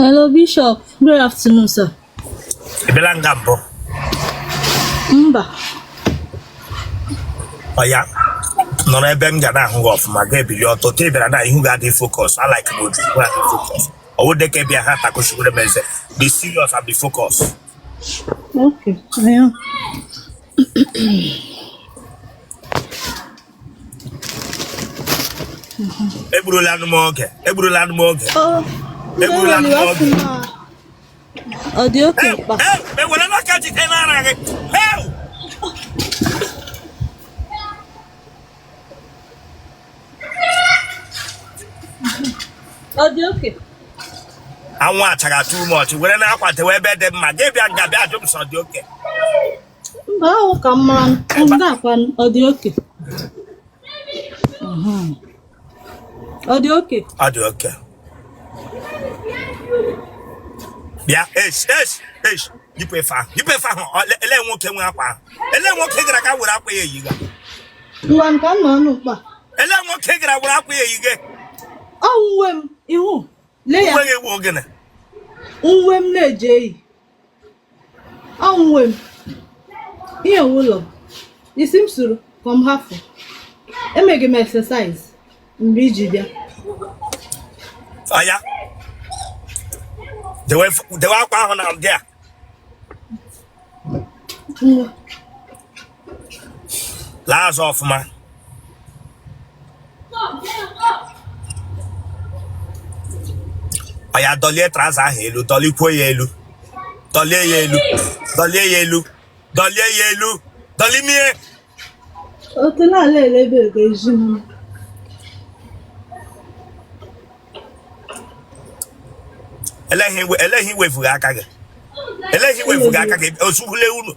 Hello, Bishop. Good afternoon, sir. Ị bịala nga mbụ? Mba. Ọya, nọrọ ebe m ga na-ahụ gị ọfụma, ga-ebili ọtọ ka ị bịara na ihu ga-adị focus. I like m otu ihu adị focus. Ọ wụ dịka ịbịa ha takosiwere m eze. Be serious and be focus. Okay. I am. Egburula anụ m oge. Egburula anụ m oge. Oh, Egburula anụ m oge. Ọ dị oke mkpa. Ewere n'aka jide n'ara gị. Ew! Ọ dị oke. Anwụ achaga too much. Were na akwa tewe ebe dị mma. Gị bịa nga bịa ajụ m sọ dị okay. Mba, ahụ ka mma nga akwa ọ dị okay. Ọ dị okay. Ọ dị okay. Bịa, esh, esh, esh. Yipụ efe ahụ. Yipụ efe ahụ. Ele nwoke nwe akwa ahụ. Ele nwoke gara ka were akwa ya eyiga. Ngwa nke m nọ n'ụkpa. Ele nwoke gara were akwa ya eyiga. Ọ uwe m ihu. Lee ya. Uwe gị wụ gịnị? Uwe m na-eji eyi. Ọ uwe m. Ihe ụlọ m. Ị sị m suru ka m hafụ. Emeghị m exercise mgbe iji bịa. Ọya. Dewe akwa ahụ na ndị a. Laa azụ ọfụma. Ọya, dọlie trouser ahụ elu, dọlikwuo ya elu, dọlie ya elu, dọlie ya elu, dọlie ya elu, dọlimie. Otele ala elebe ga-eji m. Eleghị iwefughị aka gị, eleghị iwefughị aka gị osuhule unu.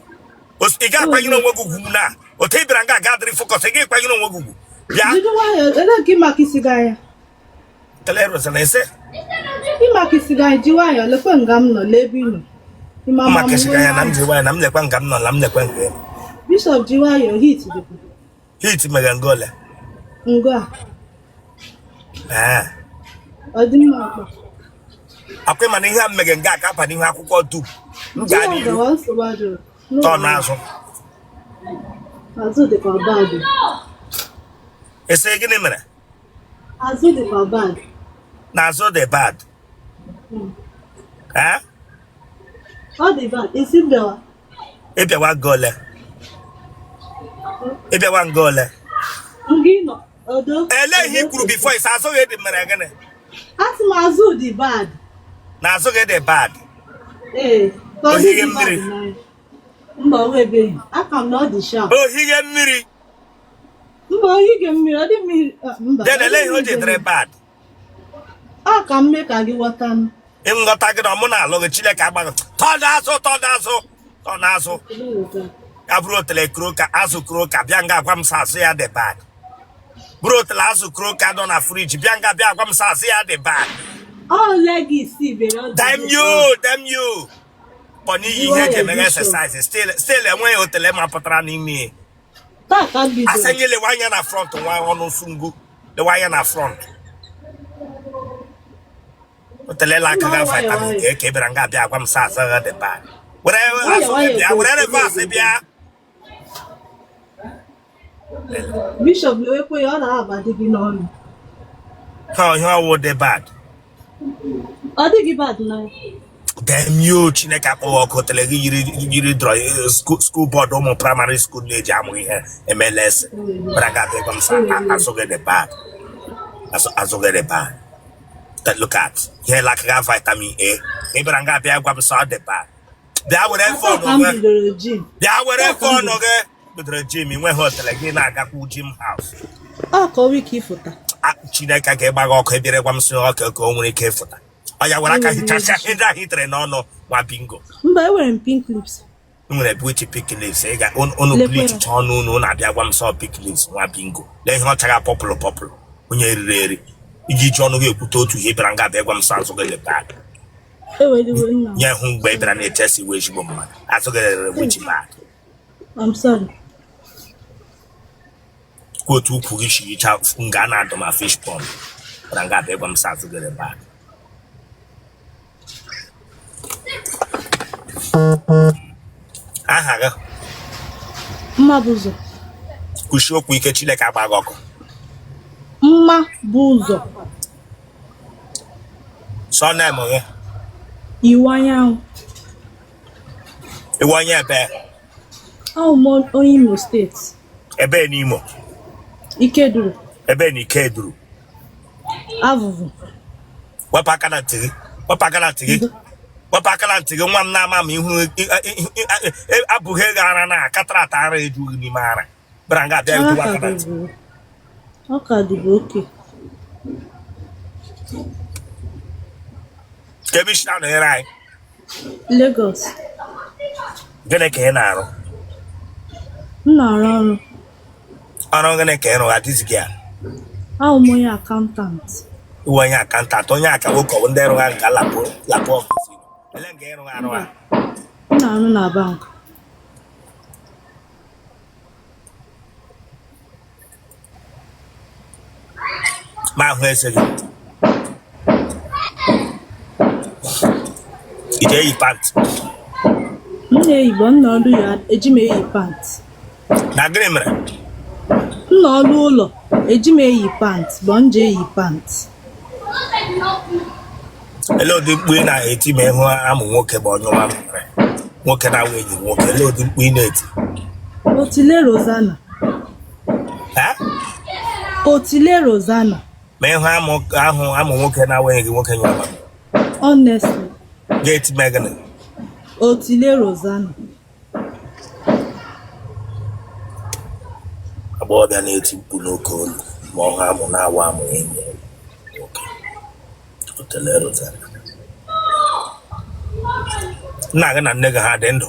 Ị ga-akwanyere onwe gị ugwu na otu ị bịara nga aga adịrị focus, ị ga-akwanyere onwe gị ugwu. Bịa. Jide nwayọọ, ele ka ịmaka isi gị anya. Telerụsị na ese. Ịmaka isi gị anya, ji nwayọọ, lekwe nga m nọ, lee ebe ị nọ. Ịma ma Maka isi gị anya na m nwee ji nwayọọ na m lekwa nga m nọ na m lekwa nga ị nọ. Bishop, ji nwayọọ, heat dịkwa. Heat mere nga ole? Ngo a. Ee. Ọ dị mma akpa. Akwa mana ihe a mere nga aka aba n'ihu akwụkwọ dum. M gaa Ji n'ihu. gawa, nsogbu adịrọ. Tọọ n'azụ. Azụ dịkwa bad. Ị sị gịnị mere? Azụ dịkwa bad. Na azụ dị bad. Ee? Ọ dị bad. Ị sị m bịawa. Ị bịawa nga ole? Ị bịawa nga ole? Nga ị nọ. Odo. Elee ihe i kwuru before ị sị azụ gị dị mere gịnị? Asị m azụ dị bad. Na azụ gị dị bad. Ee. Ka ọ dị Ohighe bad mmiri. n'anya. Mba, o nwebeghị. Aka m na ọ dị sharp. Ohighe mmiri. Mba, ohige mmiri, ọ dị mmiri. Ah, mba. Then elee ihe o ji dịrị bad? A ka m mee ka gị ghọta m. Nghọta gị na ọmụ na-alụ gị Chineke agbaghị. Tọọ n'azụ, tọọ n'azụ, tọọ n'azụ. Ya bụrụ otele kroka, azụ kroka, bịa nga agwa m sị azụ ya dị bad. Bụrụ otele azụ kroka nọ na fridge, bịa nga bịa agwa m sị azụ ya dị bad. Ọ leg isi bere ọ dị. Damn you, damn you. Kpọ n'iyi ihe eji emeghe exercise, still enweghị otele mapụtara n'ime ya. Taa ka m bidoro. Asị gị lewe anya na front nwa ọnụ sungu, lewe anya na front. Otelela aka ga vitamin K ka ị bịara nga abịa agwa m sị azụ gị dị bad. Were azụ gị bịa, were reverse bịa. Bishop lewekwe ya, ọ na-abadị gị n'ọnụ. Ha ihe ọwụ dị bad. Ọ dịghị bad na. Damn you, Chineke akpọghị ọkụ otele gị yiri yiri draw school board ụmụ primary school na-eji amụ ihe eme lesson. Bịara nga abịa gwa m sị azụ gị dị bad. Azụ gị dị bad. Look at ihe lakaga vitamin A. Ị bịara nga abịa gwa m sị ọ dị bad. Bịa were phone gị, bịa were phone gị. Bidoro gym, ị nweghị otele gị na-agakwu gym house. Ọ ka o nwee ike ịfụta. Chineke ga-egba gị ọkụ. Ị bịara gwa m sị ọkụ ka o nwere ike ịfụta. Ọ ya were aka hichasịa ihe ndị ahụ i tere n'ọnụ nwa bingo. Mba, enwere m pink lips. Nwere which pink lips? Ị ga unu bleach cha ọnụ unu na-abịa gwa m sọ pink lips nwa bingo. Lee ihe ọ chaga purple purple onye eriri eri iji ji ọnụ gị ekwute otu ihe. Bịara nga abịa gwa m sọ azụ gị dị bad. Nye hụ mgbe ị bịara na-echesi iwe ezigbo mmadụ azụ gị rere which bad. I'm sorry. Kwuo otu ukwu gị si yicha nga a na-adụ ma fish pond. Bịara nga abịa gwa m sọ azụ gị dị bad. Aha gị? Mma bụ ụzọ. Kwuchie okwu ike, Chineke agba gị ọkụ. Mma bụ ụzọ. Surname gị? Iwuanyanwu. Ị wụ onye ebe? Awụ m onye Imo steeti. Ebe n'Imo? Ikeduru. Ebe na Ikeduru? Avụvụ. Wepụ aka na ntị gị, wepụ aka na ntị gị, wepụ aka na ntị gị. Nwa m na-ama m ihu abụghị ego ara na akatara ara ejughị n'ime ara bịara nga abịa ejuwa aka na ntị. Ọ ka dịbụ oke. Ka ebe i si na-anọnyere anyị? Lagos. Gịnị ka ị na-arụ? M na-arụ ọrụ. Ọrụ gịnị ka ị rụga this girl? Awụ m onye accountant. Ị wụ onye accountant, onye aka nwoke ọ bụ ndị rụga nke lapụ lapụ office. Ele nke ị rụga arụ a? M na-arụ na bank. Ma ahụ eze gị. Ị ji eyi pant? M na-eyi but m nọ ọrụ ya eji m eyi pant. Na gịnị mere? M nọ ọrụ ụlọ eji m eyi pant but m ji eyi pant. Ele ụdị mkpu ị na-eti ma ị hụ amụ nwoke bụ onye nwa mere nwoke na-awụ enyi nwoke? Ele ụdị mkpu ị na-eti? Otile Rosanna. Ha? Otile Rosanna. Ma ị hụ amụ ahụ amụ nwoke na-awụ enyi gị nwoke nyụọ mamịrị. Honestly. Ga-eti mee gịnị? Otile Rosanna. Agbọghọbịa na-eti mkpu n'oke olu ma ọ hụ amụ na-awụ amụ enyi nwoke. Otile Rosanna. Nna gị na nne gị ha dị ndụ?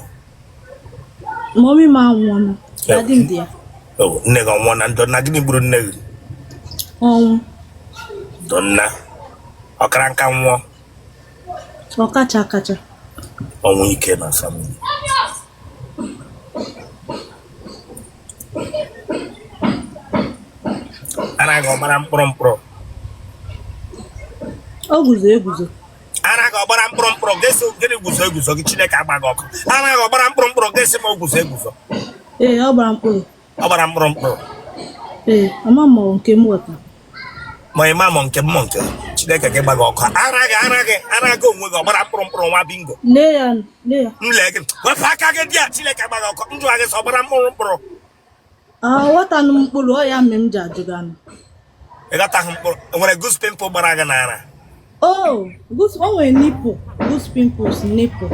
Mommy m anwụọla. Daddy m dị ya. Oh, nne gị ọ nwụọna? Ndo nna. Gịnị gburu nne gị? Ọnwụ. Ndo nna. Ọ kara nka nwụọ? Ọ kacha akacha. Ọnwụ ike na family. Ara gị ọ gbara mkpụrụ mkpụrụ? O guzo eguzo. Ara gị ọ gbara mkpụrụ mkpụrụ? Gị sị gịnị guzo eguzo gị? Chineke agba gị ọkụ. Ara gị ọ gbara mkpụrụ mkpụrụ? Gị sị ma o guzo eguzo. Ee, ọ gbara mkpụrụ. Ọ gbara mkpụrụ mkpụrụ. Ee, ama m nke m ghọtara. Ma ị ma nke m nke Chineke gị gba gị ọkụ. Ara gị, ara gị, ara gị onwe gị ọ gbara mkpụrụ mkpụrụ, nwa bingo? Lee ya, lee ya. M lee gị, wepụ aka gị dị a. Chineke gba gị ọkụ. M jụọ gị sị ọ gbara mkpụrụ mkpụrụ. Aghọtanụ m mkpụrụ ọ ya mere m ji ajụganụ. Ị ghọtaghị mkpụrụ? Enwere goose pimple gbara gị n'ara? Oh, goose, o nwere nipple, goose pimples, nipple.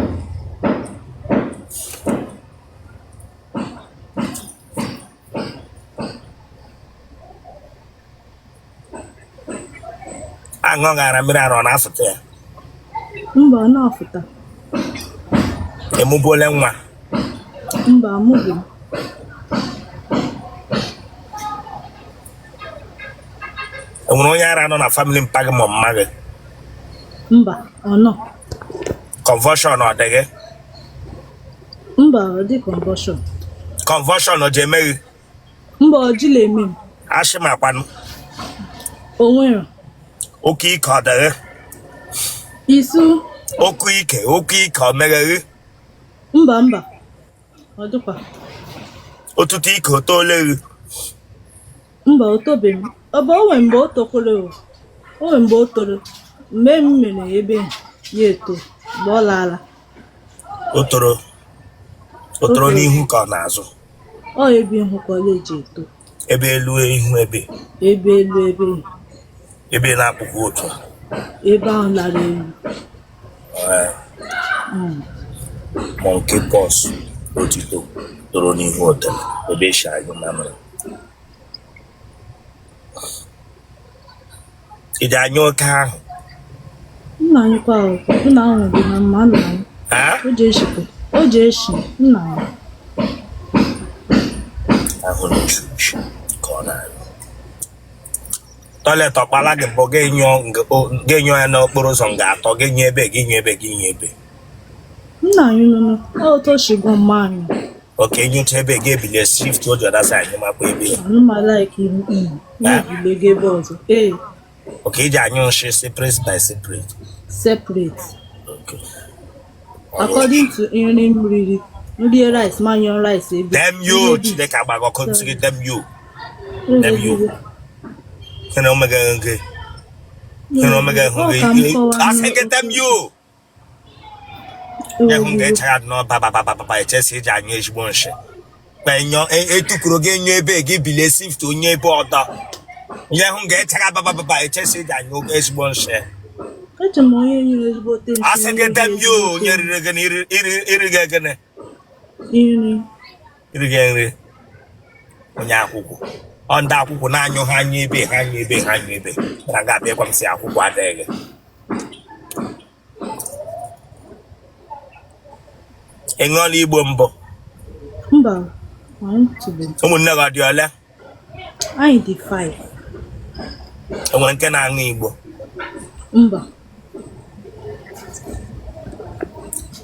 Aṅụ gara mmiri ara ọ na-afụta ya? Mba, ọ na-afụta. Ị mụbuole nwa? Mba, amụghị m. Enwere onye ara nọ na family mpa gị ma mma gị? Mba, ọ nọ. Convulsion ọ dị gị? Mba, ọ dị convulsion. Convulsion ọ ji eme gị? Mba, ọ jila eme m. Asthma kwanụ? O nwere. Oke ike ọ dị gị? Isu. Oke ike, oke ike ọ mere gị? Mba, mba, ọ dịkwa. Otuto ike o toole gị? Mba, o tobeghị. Ọ bụ o nwere mgbe o tokwara o. O nwere mgbe o toro. Mgbe m mere ebe ya eto, mgbe ọ laala. O toro, o toro n'ihu ka ọ n'azụ? Ọ ebe ihu ka ọ na-eji eto. Ebe elu ihu ebe? Ebe elu ebe. Ebe na-akpụkwa otu a? Ebe ahụ lara elu. Monkey pox, otito toro n'ihu otele ebe esi anyụ mamịrị. Ị ji anya oke ahụ? M na-anyụkwa ahụ. M na-ahụ gị na mma nna m. Ha? O ji eshikwa. O ji eshi nna m. Ahụ na-eshi ushi ka ọ na-anyụ. Toilet ọkpala gị mbụ gị nyụọ ya n'okporo ụzọ nga atọ, gị nyụọ ebe, gị nyụọ ebe, gị nyụọ ebe. M na-anyụ nụnụ. Ọ otu o si gwa mma anyị. Okay, nyụcha ebe gị ebilie shift to the other side nyụmakwa ebe. Anụmala like ihu na-ebile gị ebe ọzọ. Ee. Okay, iji anyụ nshị separate by separate. Separate. Okay. According to nri m riri, m rie rice, ma nyụọ rice ebe. Damn you, Rie beans. Chineke agbaghị ọkụ ntị gị, damn you. Damn you. Ihe na omega nke. Ihe na omega hụ Ọ ka m gị. kọwaa Asị gị damn you. Nye hụ nga echara n'ọba ba ba ba ba echesi eji anyụ ezigbo nshị. Enyo etukuru gị enyo ebe gị bilie shift onye ebe ọdọ. Nye hụ nga echara ba ba ba ba echesi eji anyụ ezigbo nshị. Eche m onye nyere ezigbote nshị. Asị gị damn you onye riri gịnị iri gị gịnị? Nri. Iri gị nri. Onye akwụkwọ. Ọ ndị akwụkwọ na-anyụ ha anyụ ebe ha anyụ ebe ha anyụ ebe. Na ga-abịa gwa m sị akwụkwọ adịghị gị. Ị ṅụọla igbo mbụ? Mba, aṅụtụbeghị. Ụmụnne gị ọ dị ole? Anyị dị 5. E nwere nke na-aṅụ igbo? Mba.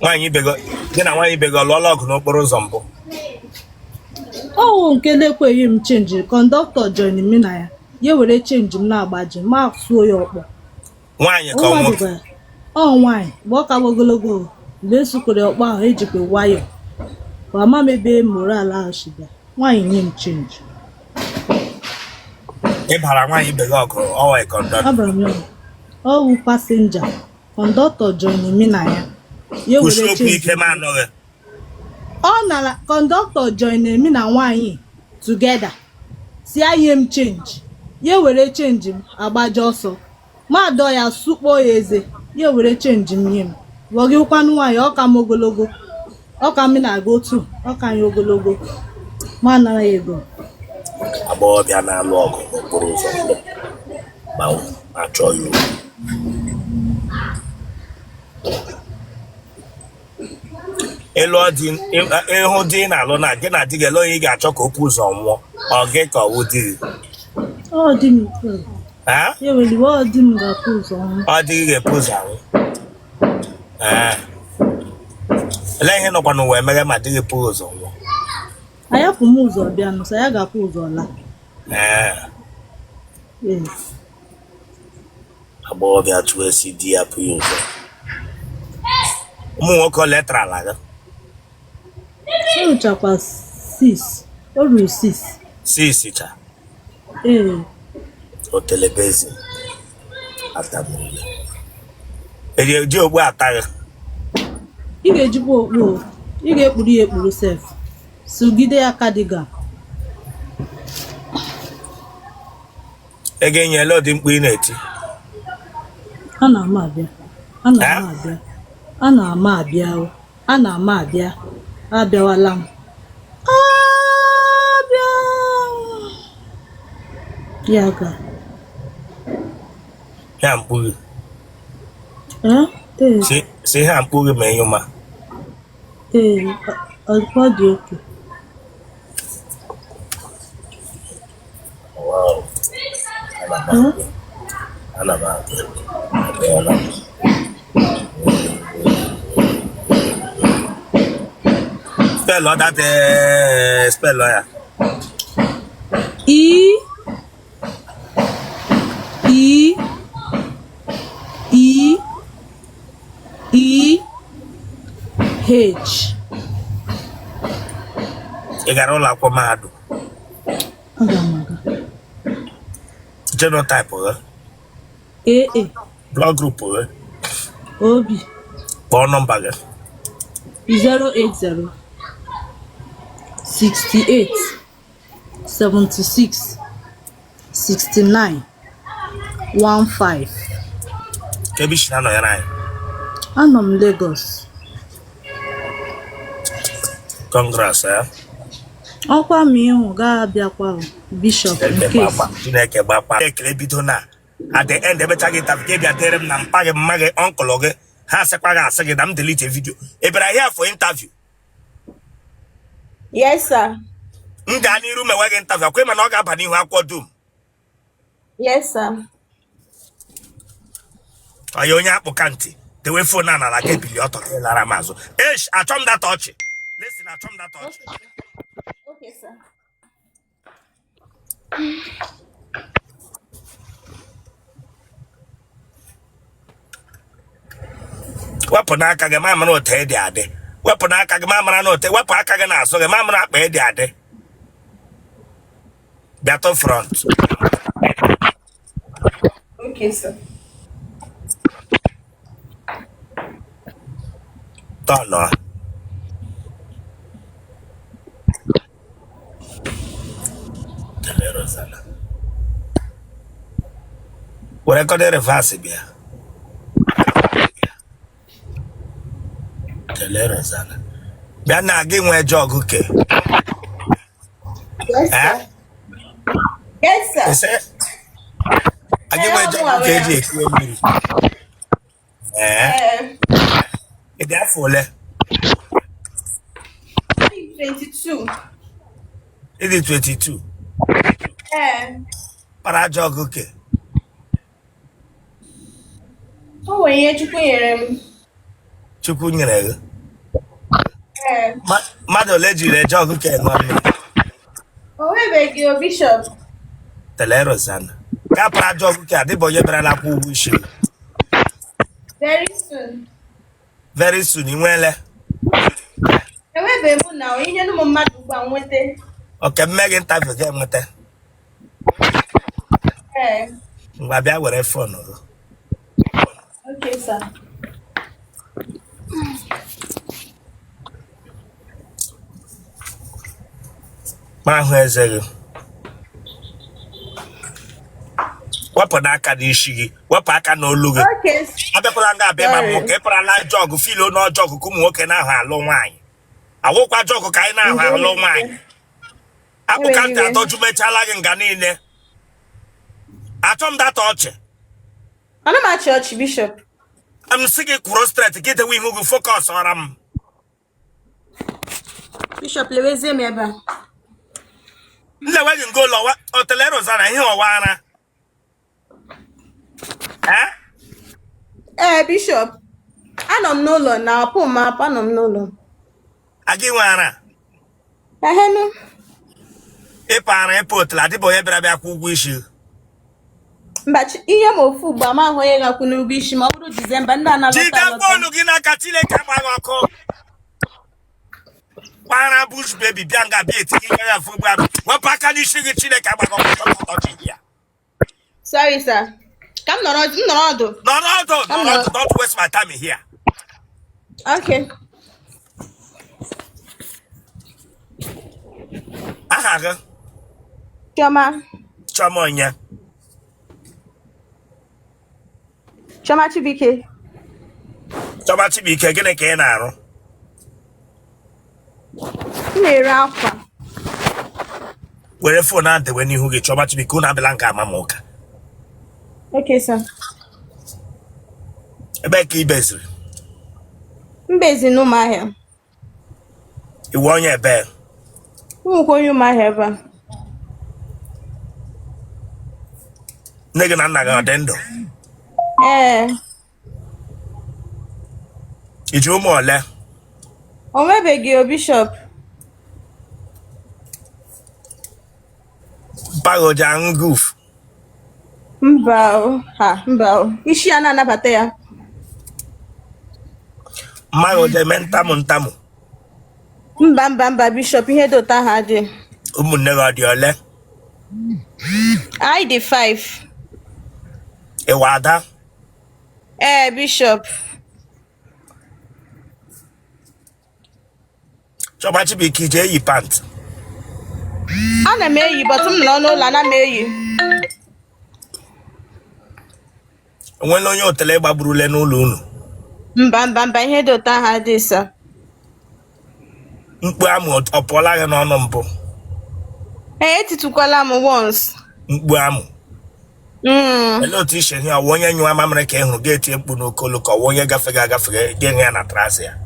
Nwaanyị ibe gị gị na nwaanyị ibe gị ọ lụọla ọgụ n'okporo ụzọ mbụ? Ọ wụ nke na-ekweghị m change, conductor join m na ya. Ya were change m na-agbaji, ma suo ya ọkpọ. Nwaanyị ka ọ nwoke? Ọ nwaanyị, mgbe ọ ka ogologo mgbe esukwere ọkpọ ahụ ejikwa nwayọ ama m ebe moral ahụ si bịa nwaanyị nye m change. Ị bara nwaanyị ibe gị ọgụ ọwa conductor? Abara m ya ọ wụ passenger conductor join m na ya ya Kwusie were okwu change. ike m anụghị. Ọ nara conductor join m na nwaanyị together si ya nye m change ya were change m agbaje ọsọ ma dọ ya sukpọọ ya eze ya were change m nye m wọgịkwanụ nwaanyị ọ ka m ogologo ọ ka m na-aga otu ọ ka anyị ogologo ma nara ya ego. Agbọghọbịa na-alụ ọgụ n'okporo ụzọ ma ma chọọ ya okwu. Ịlụọ di ịhụ di ị na-alụ na gị na di gị ele onye ị ga-achọ ka o bu ụzọ nwụọ ọ gị ka ọ wụ di gị? Ọ di m. Ha? Ya weliwe ọ di m ga-ebu ụzọ nwụ. Ọ di gị ga-ebu ụzọ anwụ. Ee. Olee ihe nọkwa n'ụwa emeghe ma di gị bu ụzọ nwụọ? Anyapụ m ụzọ bịa nụsa ya ga-apụ ụzọ laa. Ee. Yes. Agbọghọbịa tụọ esi di ya pụ ya ụzọ. Ụmụ nwoke ole tarala gị? O ruchakwa 6. O ruru 6. Six cha? Ee. Otelebezi atamule. Eji eji okpu ata gị? Ị ga-ejikwa okpu o. Ị ga-ekpuru ya ekpuru sef. Sugide ya cardigan. Ego enyela ụdị mkpu ị na-eti? Ana m abịa. Ana m abịa. Ana m abịa o. Ana m abịa. Abịawala m. Abịa. Ya ga. Ya mkpu gị. Eh? Ee. Si ha mkpu gị ma enyo ma. Ee, ọ dị okay. Wow. Ana m abịa. Ana m abịa. Abịala m. Spell that spell ya. E E E E H. Ị gara ụlọ akwụkwọ mahadum? Aga m aga. Genotype gị? AA. Blood group gị? OB. Kpọọ nọmba gị. 080 68 76 69 15. Ebe i si na-anọnyere anyị? Anọ m Lagos. Congrats, eh? Ọkwa m ịhụ ga-abịakwa o, Bishop Chineke in case. gbakwa Chineke gbakwa ekele bido na at the end emecha gị interview gị bịa dere m na mpa gị mma gị uncle gị ha asịkwa gị asị gị na m delete video ị bịara here for interview? Yes, sir. M gaa n'iru mewe gị interview akwa mana ọ ga-aba n'ihu akwụkwọ dum. Yes, sir. Ọya onye akpụka ntị dewe phone a n'ala ka ebili ọtọ ka ị lara m azụ. Esh, achọ m data ọchị. Listen, achọ m data ọchị. Okay, sir. Wepụ n'aka gị ma mara otu ị dị adị. Wepụ n'aka gị ma mara na otu. Wepụ aka gị n'azụ gị ma mara akpa ị dị adị. Bịatụ front. Okay, sir. Tọnụ. Were kọdị reverse bịa. Tele Rosanna. Bịa na gị nwee jug ke. Yes, Eh? sir. Yes, sir. Ese agị nwee jug ke eji ekuwe mmiri. Ee. Eh, Ị dị afọ ole? 22. Ị dị 22. Ee. Para jug ke. O nwere ihe Chukwu nyere m. Chukwu nyere gị. Ee. Mmadụ ole jiri jug ke ṅụọ mmiri? O nwebeghị o Bishop. Tele Rosanna. Ka para jug ke adịbụ onye bịara akwụ ụgwọ isi gị. Very soon. Very soon ị nweele. Enwebeghị m na onye nyere ụmụ mmadụ ugbu a nweta. Okay m mee gị interview gị enweta. Ee. Ngwa bịa were phone gị. Okay, sir. Ma ahụ eze gị. Wepụ n'aka n'isi gị, wepụ aka n'olu gị. Okay. Abịakwala nga abịa ma Sorry. nwoke ịparala jug filo na jug ka ụmụ nwoke na-ahụ alụ nwaanyị. Awụkwa jug ka anyị na-ahụ alụ nwaanyị. Akpụka ntị Ewe iwe. atọ jumechala gị nga niile. Achọ m data ọchị. Ana m achị ọchị, Bishop. M sị gị kwụrụ straight ka idewe ihu gị focus ọra m. Bishop, lewezie m ebe a. Nlewe gị ngo ụlọ otele Rosanna ihe ọwa ara. Eh? Ee, Bishop. Anọ m n'ụlọ na ọpụ m apụ, anọ m n'ụlọ. Agị nwe ara. Ehenu. Ịpụ ara ịpụ otele adịbụ onye bịara bịa kwụ ụgwọ isi. Mba, ihe m ofu ugbo ama ahụ onye ga-akwụ n'ụgwọ isi ma ọ bụrụ Disemba ndị a na-alọta Jide alọta. phone gị n'aka Chineke agbaghị ọkụ. Kpara bush baby bịa nga bịa etinye ihe ya fụ gba wepụ aka n'isi gị Chineke agbaghị ọkụ chọpụta chi ya. Sorry, sir. Ka m nọrọ m nọrọ ọdụ. Nọrọ ọdụ Ka m nọrọ nọrọ. ọdụ don't waste my time here. Okay. Aha gị Chioma. Chioma onye Chioma Chibuike. Chioma Chibuike gịnị ka ị na-arụ? M na-ere akwa. Were phone ahụ dewe n'ihu gị Chioma Chibuike unu abịala nga ama m ụka. Okay, sir. Ebee ka i beziri? M bezi n'Ụmụahịa. Ị wụ onye ebee? M wụkwa onye Ụmụahịa ebe a. Nne gị na nna gị ọ dị ndụ? Ee. I ji ụmụ ole? O nwebeghị o Bishop. Mpa gị o ji aṅụ guf? Mba o. Ha, mba o. Isi ya na-anabata ya. Mma gị o ji eme ntamụ ntamụ? Mba mba mba Bishop, ihe dị otu ahụ adịghị. Ụmụnne gị ọ dị ole? Anyị dị 5. Ị wụ ada? Ee, Bishop. Chioma Chibuike i ji eyi pant? Ana m eyi, but m nọ n'ụlọ ana m eyi. Enwela onye otele gbagburule n'ụlọ unu? Mba mba mba ihe dị otu ahụ adịghị sir. Mkpu amụ ọ pụọla gị n'ọnụ mbụ? Ee, etitukwala m once. Mkpu amụ. Olee otu i si hụ ya? Ọ wụ onye nyụọ mamịrị ka ị hụrụ ga-eti mkpu n'oke olu ka ọ wụ onye gafega agafega gị hụ ya na trasị ya?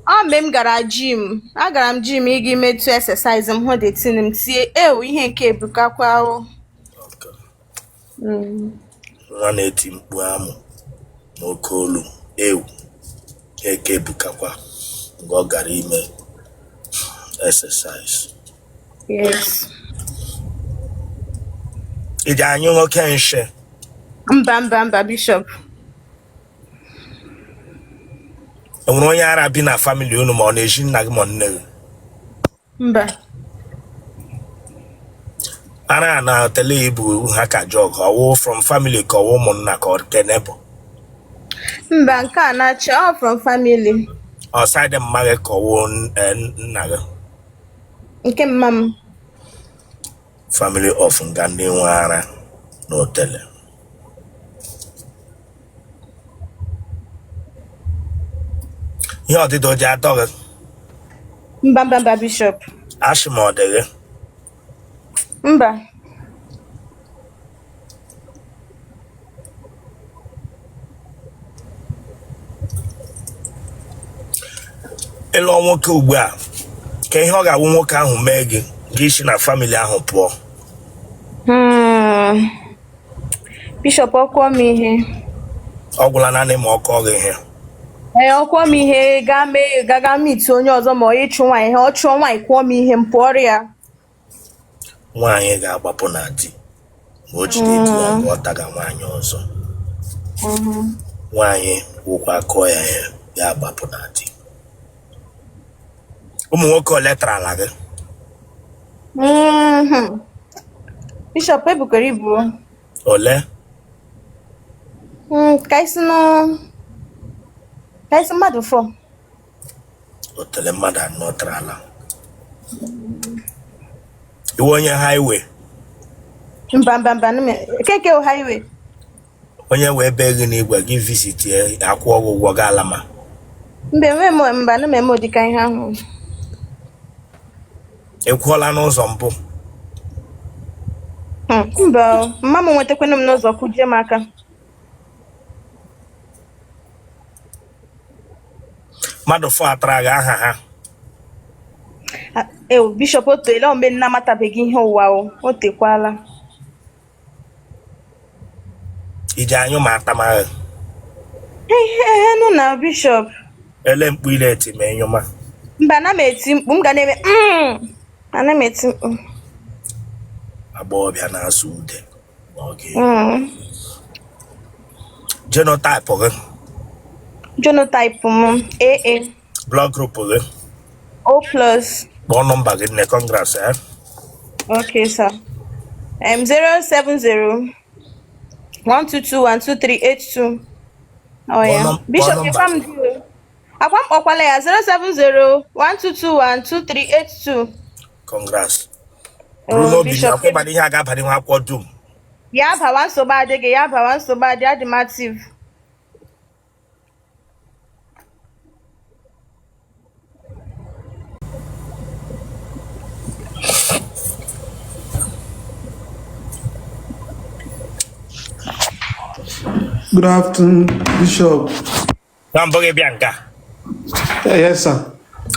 Ọ mgbe m gara gym, agara m gym ịga imetụ exercise m hụ the thing m tie ewu ihe nke ebukakwa o. Nwa na-eti mkpu amụ n'oke olu ewu eke ebukakwa mgbe ọ gara ime exercise. Yes. I ji anyụ oke nshi? Mba mba mba Bishop. Enwere onye ara bi na family unu ma ọ na-eji nna gị ma nne gị? Mba. Ara na tele ibu ha ka jọg ọwụ from family ka ọwụ ụmụnna ka ọ kene bụ? Mba, nke a na-achọ ọ from family. Ọ side mma gị ka ọwụ nna gị? Nke mma m. Family of nga ndị nwe ara na otele. Ihe ọdịdị o ji atọ gị? Mba, mba, mba, Bishop. Ashị ma ọ dị gị? Mba. Ị lụọ nwoke ugbu a, ka ihe ọ ga-awụ nwoke ahụ mee gị, gị si na family ahụ pụọ? Bishop, ọ kụọ m ihe. Ọ gwụla naanị ma ọ kụọ gị ihe? Ee, ọ kụọ m ihe, gaa mee gaga meet onye ọzọ ma ọ ịchụ nwaanyị ihe, ọ chụọ nwaanyị kụọ m ihe, m pụọrọ ya. Nwaanyị ga-agbapụ na di ma o jide di ya ka ọ taga nwaanyị ọzọ. Nwaanyị wụkwa kụọ ya ihe, ya agbapụ na di. Ụmụ nwoke ole tarala gị? Bishop, ebukwara ibu. Ole? Ka isi nụ, ka isi mmadụ four. Otele mmadụ anọ tarala. Ị wụ onye highway? Mba, mba, mba, keke highway. Onye wee bee gị n'igwe gị visit akwụọ gị ụgwọ gị alama? Mba, enwe m, mba, ana m eme ụdịka ihe ahụ. Ị kwụọla n'ụzọ mbụ? Mba, mma m nwetakwanụ m n'ụzọ kụjie m aka. Mmadụ four atara gị, aha ha? Ewo, Bishop, o teela mgbe m na-amatabeghị ihe ụwa o, o tekwala. Iji anyụ ma atamaghị? Ehe, nụ na Bishop. Ele mkpu ị na-eti ma ịnyụma? Mba, ana m eti mkpu, m ga na-eme ana m eti mkpu. Agbọghọbịa na-asụ ude ma ọ ga genotype gị? Genotype m AA. Blood group gị? O plus. Kpọọ nọmba gị, nne. Congrats, eh? Okay, sir. 070 1221 2382. Oh yeah. Kpọọ Bishop, nọmba nyekwa m gị. di o. Akwa m kpọkwala ya 070 1221 2382. Congrats. Buru Oh, n'obi na Bishop. akwụkwọ ịbana ihe a ga-aba n'ihu akwụkwọ dum. Ya bawa, nsogbu adịghị, ya bawa, nsogbu adị, adị m active. Good afternoon, Bishop. Na mbụ gị bịa nga? Yes, sir.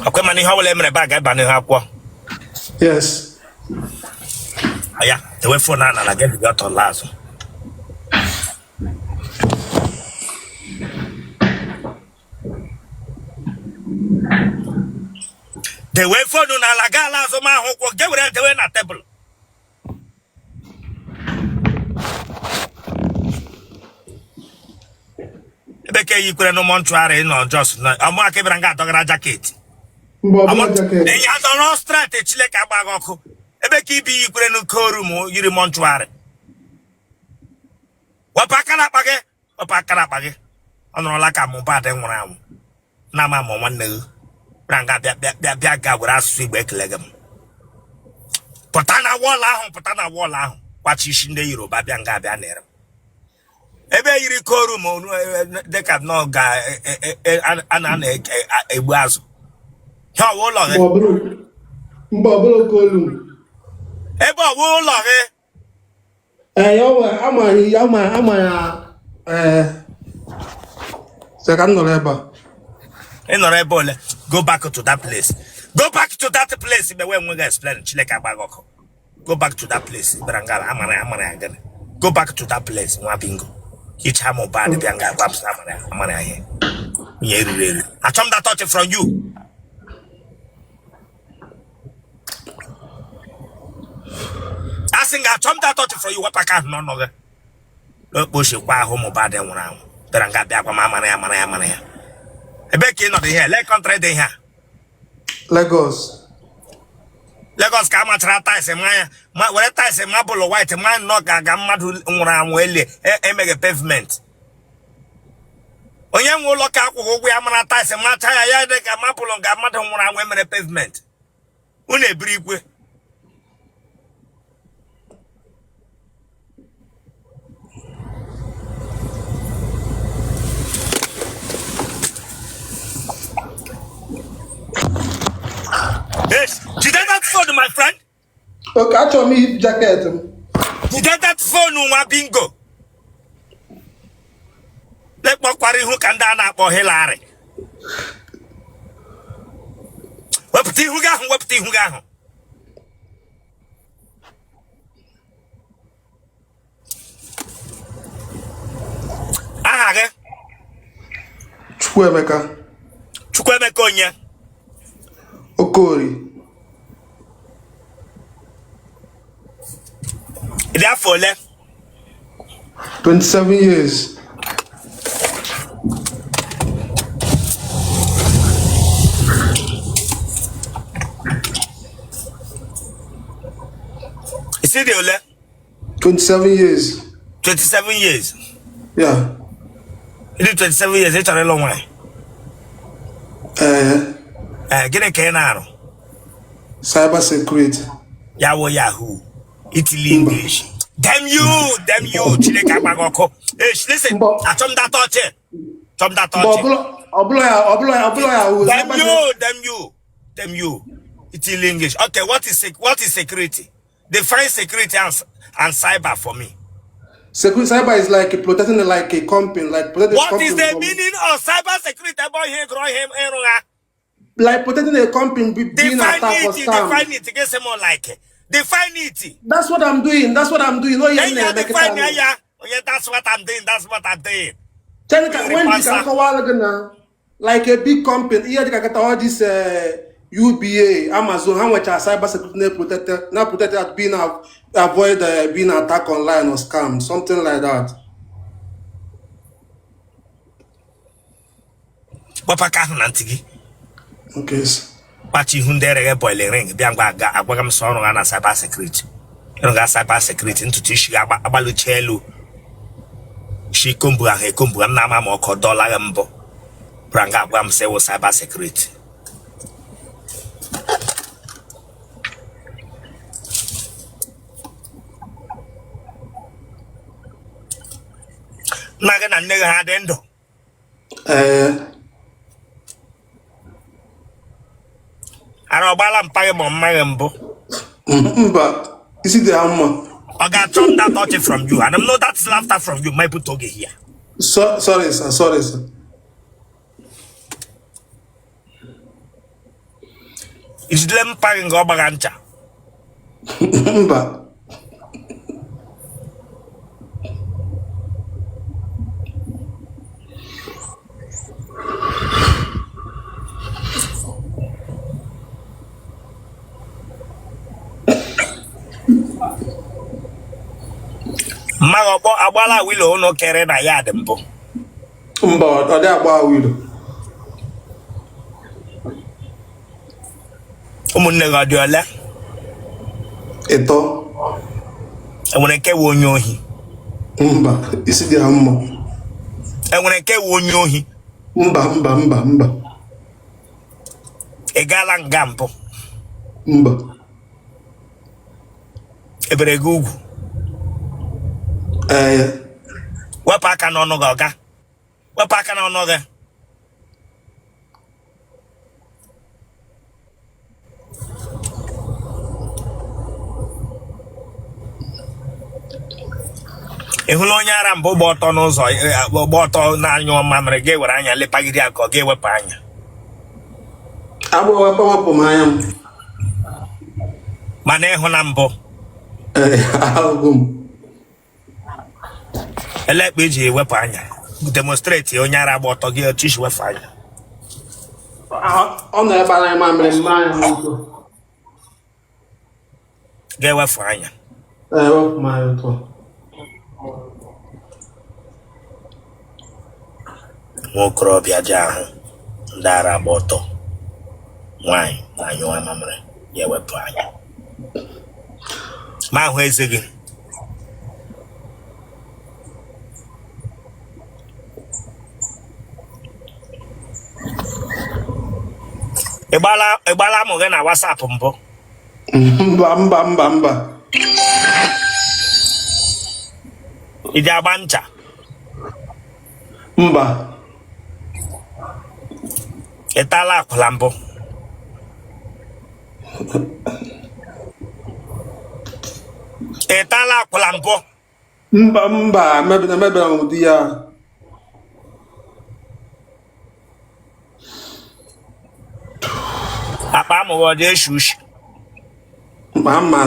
Ọkwa mana ihe ọbụla emere ebe a ga-aba n'ihu akwụkwọ? Yes. Ya ewe phone a nala gị biga ọtọ laa azụ. Dewe phone n'ala, gaa ala azụ ma ahụ ụkwụ gị were dewe na tebụl. Ebe ka eyikwere na mortuary nọ jos na ọmụ aka bịara nga adọgara jacket. Mgbe ọbụla jacket. Enyi adọrọ straight, Chineke agba gị ọkụ. Ebe ka ibi yikwere n'oke room yiri mortuary. Wepụ aka n'akpa gị, wepụ aka n'akpa gị. Ọ nọrọla ka Mohbad nwụrụ anwụ na ama ma nwanne gị bịara nga bịa bịa bịa bịa ga were asụsụ Igbo ekele gị m. Pụta na wall ahụ, pụta na wall ahụ, kwachi isi ndị Yoruba bịa nga bịa nere m ebe yiri koru ma dịka nnọọ ga a na-egbu azụ ha ọwụ ụlọ gị? Mgbe ọbụla kolu. Ebe ọwụ ụlọ gị? Ee, ama ama ama ya, ee. Sị ka m nọrọ ebe a. Ị nọrọ ebe ole? Go back to that place, go back to that place. Mgbe wee nweghị explain, Chineke agba gị ọkụ. Go back to that place. Bịara nga amara ya, amara ya gịnị? Go back to that place. Nwa bingo hicha Mohbad bịa nga gwa m sị amara ya, amara ya ihe ihe eruru eru. Achọ m that touch from you. Asị nga achọ m that touch from you. Wepụ aka ahụ n'ọnụ gị n'okpochikwa ahụ. Mohbad nwụrụ anwụ bịara nga bịa gwa m amara ya, amara ya, amara ya. Ebe ka ị nọdụ ihe lee country dị ihe a? Lagos. Lagos ka a machara tiles ma ya ma were tiles marble white ma nnọọ ka ga mmadụ nwụrụ anwụ elie emeghe pavement. Onye nwe ụlọ ka akwụghị ụgwọ ya mara tiles macha ya ya dị ka marble nga mmadụ nwụrụ anwụ emere pavement. Unu ebiri ikwe. Yes, jide that phone, my friend. Okay, achọrọ m iyi jacket m. Jide that phone, nwa bingo. Lekpọkwara ihu ka ndị a na-akpọ Hillary. Wepụta ihu gị ahụ, wepụta ihu gị ahụ. Aha gị? Chukwuemeka. Chukwuemeka onye? Okorie. Ị dị afọ ole? 27 years. Ị sị dị ole? 27 years. 27 years. Yeah. Ị dị 27 years, ị chọrọ ịlụ nwaanyị? Ee. Ee, gịnị ka ị na-arụ? Cyber security. Ya wụ yahoo. Itili English. Damn you, damn you. Chineke agba gị ọkụ. Hey, listen, achọ m data ọchị. Chọ m data ọchị. Ọbụla ya, ọbụla ya, ọbụla ya. Damn you, damn you, damn you. Itili English. Okay, what is security? Define security and cyber for me. Security cyber is like protecting like a company, like protecting What company is the from, meaning of cyber security? Ebe ihe gụrụ ihe ịrụ ha. Like protecting a company being Define attacked or it, scam. define it. Get more like define it. That's what I'm doing. That's what I'm doing. No, Then yeah, you define ya ya. Oh yeah, that's what I'm doing. That's what I'm doing. Technically, when you can call now, like a big company, here they can get all this UBA, Amazon, how much are cyber security protected, not protected at being avoid being attacked online or scam, something like that. Wepụ aka ahụ na ntị gị. Okay. Kpachi ihu ndị ereghe boiling ring bịa ngwa aga agwaghị m sọ ọrụ ha na cyber security. Ịrụ ga cyber security ntutu isi gị agbalucha elu. Shi kombu ahụ ekombu m na-ama ma ọkọ dọla gị mbụ. Bụra nga agwa m sị wụ cyber security. Nna gị na nne gị ha dị ndụ? Ee. Ara ọgbala mpa gị ma mma gị mbụ? Mba, isi dị ha mma. Ọ ga-achọ m that touch from you and I'm not that laughter from you ma put oge here. So, sorry sir, sorry sir. Ijidele mpa gị nga ọ gbagha ncha? Mba. Mma gị ọkpọ agbala wilo ụnụ kere na ya dị mbụ? Mba, ọ dị agba wilo. Ụmụnne gị ọ dị ole? 3. Enwere nke wụ onye ohi? Mba, isi dị ha mma. Enwere nke wụ onye ohi? Mba, mba, mba, mba. Ị gaala nga mbụ? Mba. Ebere gị ugwu? Ee. Wepụ aka n'ọnụ gị ọga, wepụ aka n'ọnụ gị. Ị hụla onye ara mbụ gba ọtọ n'ụzọ gba ọtọ na-anyụ mamịrị gị were anya lepagide ya ka ọ ga-ewepụ anya? Agbụ wepụ wepụ m anya m. Mana ịhụ na mbụ? Ee, ahụgo m. Elekpa iji ewepụ anya, demonstrate onye ara gba ọtọ gị otu isi wepụ anya. Ọ nọ ebe a na-anyụ mamịrị m anya m otu. Ga-ewepụ anya? Ee, wepụ m anya otu a. Nwa okorobịa ji ahụ Ndị ara agba ọtọ, nwaanyị na-anyụ mamịrị ya ewepụ anya ma ahụ eze gị. Ị gbala amụ gị na WhatsApp mbụ? Mba, mba, mba, mba. Ị ji agba ncha? Mba. Ị taala akwụla mbụ? Ị taala akwụla mbụ? Mba, mba, emebere m ụdị ya. Akpa amụ gị ọ dị eshi ushi? Mba, ama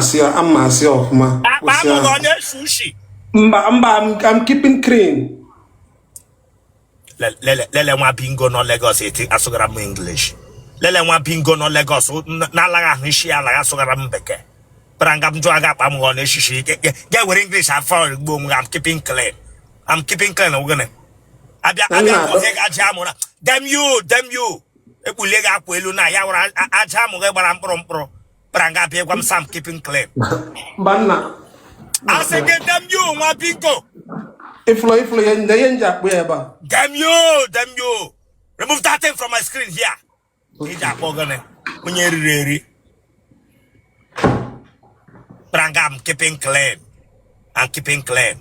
asị ọfụma. Akpa amụ gị ọ na-eshi ushi? Mba, mba, I'm keeping clean. Lele nwa bingo nọ Lagos eti asụgara m English. Lele nwa bingo nọ Lagos na-alaghị ahụ isi ya alaghị asụgara m bekee. Bara nga m jụọ gị akpa amụ gị ọ na-eshi ushi, ga were English afọ gbuo onwe gị. I'm keeping clean. I'm keeping clean gịnị? Abịa abịa kọzie gị aja amụ na damn you, damn you. Ekpulie gị akwa elu na ya were aja amụ gị gbara mkpụrụ mkpụrụ. Bara nga abịa gwa m sị I'm keeping clean. Mba nna. Asị gị damn you nwa bingo. Ifụlọ ifụlọ ihe ndị ihe nji akpụ ya ebe a. Damn you, damn you. Remove that thing from my screen here. Iji akpọ gịnị? Onye riri eri. Bara nga I'm keeping clean. I'm keeping clean.